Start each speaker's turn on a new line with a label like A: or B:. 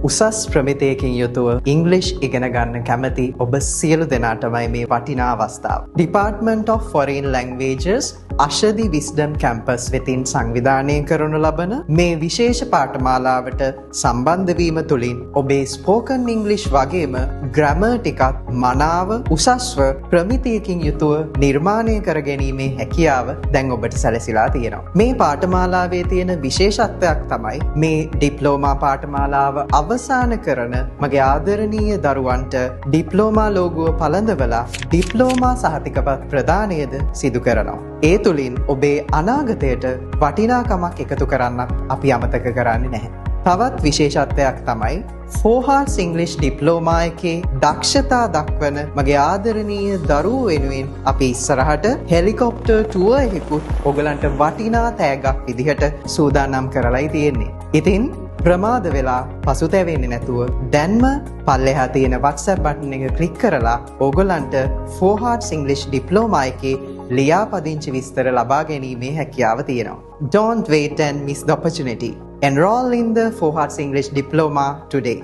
A: උසස් ප්‍රමිතියකින් යුතුව ඉංග්ලිෂ් ඉගෙන ගන්න කැමති ඔබ සියලු දෙනාටමයි මේ වටිනා අවස්ථාව. Department of Foreign Languages, අශදි Wisdom Campus වෙතින් සංවිධානය කරනු ලබන මේ විශේෂ පාඨමාලාවට සම්බන්ධ වීම තුළින් ඔබේ ස්පෝකන් ඉංග්ලිෂ් වගේම ග්‍රැමර් ටිකත් මනාව උසස්ව ප්‍රමිතියකින් යුතුව නිර්මාණය කර ගැනීමේ හැකියාව දැන් ඔබට සැලසිලා තියෙනවා. මේ පාඨමාලාවේ තියෙන විශේෂත්වයක් තමයි මේ ඩිප්ලෝමා පාඨමාලාව අවසාන කරන මගේ ආදරණීය දරුවන්ට ඩිප්ලෝමා ලෝගුව පළඳවලා ඩිප්ලෝමා සහතිකපත් ප්‍රදානයද සිදු කරනවා. ඒ තුළින් ඔබේ අනාගතයට වටිනාකමක් එකතු කරන්නත් අපි අමතක කරන්නේ නැහැ. තවත් විශේෂත්වයක් තමයි ෆෝ හාර්ට්ස් ඉංග්ලිෂ් ඩිප්ලෝමා එකේ දක්ෂතා දක්වන මගේ ආදරණීය දරුවෝ වෙනුවෙන් අපි ඉස්සරහට හෙලිකොප්ටර් ටුවර් එකකුත් ඔයගලන්ට වටිනා තෑග්ගක් විදිහට සූදානම් කරලායි තියෙන්නේ. ඉතින් ප්‍රමාද වෙලා පසුතැවෙන්නේ නැතුව දැන්ම පල්ලෙහා තියෙන WhatsApp button එක ක්ලික් කරලා ඕගොල්ලන්ට ෆෝ හාර්ට්ස් ඉංග්ලිෂ් ඩිප්ලෝමා එකේ ලියාපදිංචි විස්තර ලබා ගැනීමේ හැකියාව තියෙනවා. Don't wait and miss the opportunity. Enroll in the Four Hearts English Diploma today.